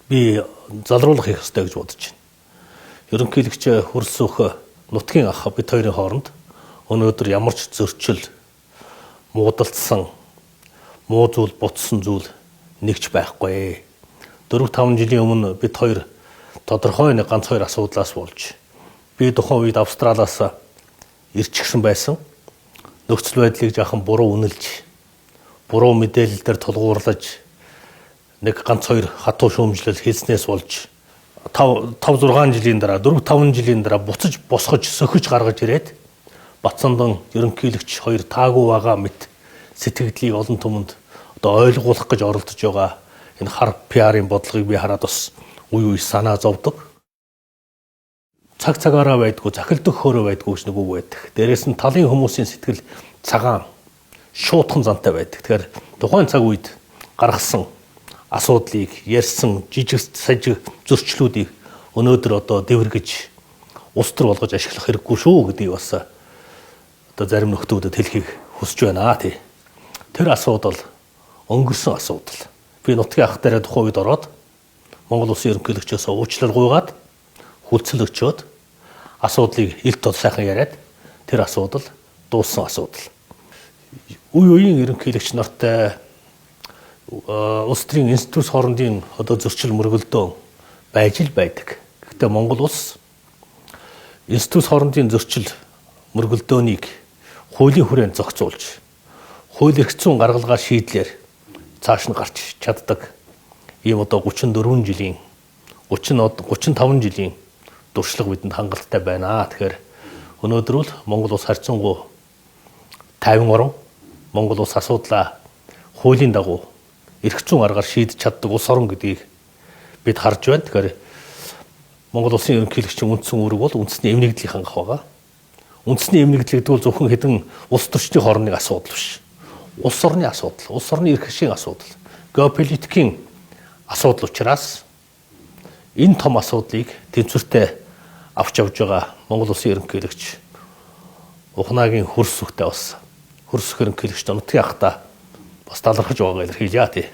Би залруулах хийх ёстой гэж бодож байна. Ерөнхийлөгч Хөрсөх нутгийн ах бид хоёрын хооронд өнөөдөр ямар ч зөрчил, муудалцсан, муу зүйл, бутсан зүйл нэгч байхгүй. 4-5 жилийн өмнө бид хоёр тодорхой нэг ганц хоёр асуудлаас болж би тухайн үед Австралиас ирчихсэн байсан. Нөхцөл байдлыг жаахан буруу үнэлж, буруу мэдээлэл дээр тулгуурлаж нэг ганц хоёр хатуу шүүмжлэл хийснээс болж 5 6 жилийн дараа, 4 5 жилийн дараа буцаж босгож сөхөж гаргаж ирээд Батсандан ерөнхийлөгч хоёр таагүй байгаа мэт сэтгэгдлийг олон түмэнд одоо ойлгуулах гэж оролдож байгаа энэ хар PR-ын бодлогыг би хараад бас үе үе санаа зовдөг. Цаг цагаараа байдгүй, захилдаг хөөрөө байдгүй гэж нэг үг байдаг. Дээрээс нь талын хүмүүсийн сэтгэл цагаан, шуутхан зантай байдаг. Тэгэхээр тухайн цаг үед гаргасан асуудлыг ярьсан жижиг сажиг зөрчлүүдийг өнөөдөр одоо дэвэргэж улс төр болгож ашиглах хэрэггүй шүү гэдгийг бас одоо зарим нөхдүүдэд хэлхийг хүсэж байна тий. Тэр асуудал өнгөрсөн асуудал. Би нутгийн ах дээрээ тухайн үед ороод Монгол Улсын ерөнхийлөгчөөс уучлал гуйгаад хүлцэл өчөөд асуудлыг ил тод сайхан яриад тэр асуудал дууссан асуудал. Үе үеийн ерөнхийлөгч нартай улс төрийн институт хоорондын одоо зөрчил мөргөлдөө байж л байдаг. Гэхдээ Монгол улс институт хоорондын зөрчил мөргөлдөөнийг хуулийн хүрээнд зохицуулж, хууль эрх зүйн гаргалгаа шийдлэр цааш нь гарч чаддаг. Ийм одоо 34 жилийн 30 35 жилийн туршлага бидэнд хангалттай байна. Тэгэхээр өнөөдөр бол Монгол улс харьцангуй 50 орон, Монгол улс асуудлаа хуулийн дагуу эрх зүйн аргаар шийдэж чаддаг улс орон гэдгийг бид харж байна. Тэгэхээр Монгол улсын ерөнхийлөгчийн үндсэн үүрэг бол үндэсний эмнэгдлийг хангах байгаа. Үндэсний эмнэгдэл гэдэг бол зөвхөн хэдэн улс төрчдийн хоорондын асуудал биш. Улс орны асуудал, улс орны эрх ашигын асуудал, геополитикийн асуудал учраас энэ том асуудлыг тэнцвэртэй авч явж байгаа Монгол улсын ерөнхийлөгч Ухнаагийн хөрс сүхтэй бас хөрс ерөнхийлөгч нутгийн ахта бас талархаж байгааг илэрхийлье тий.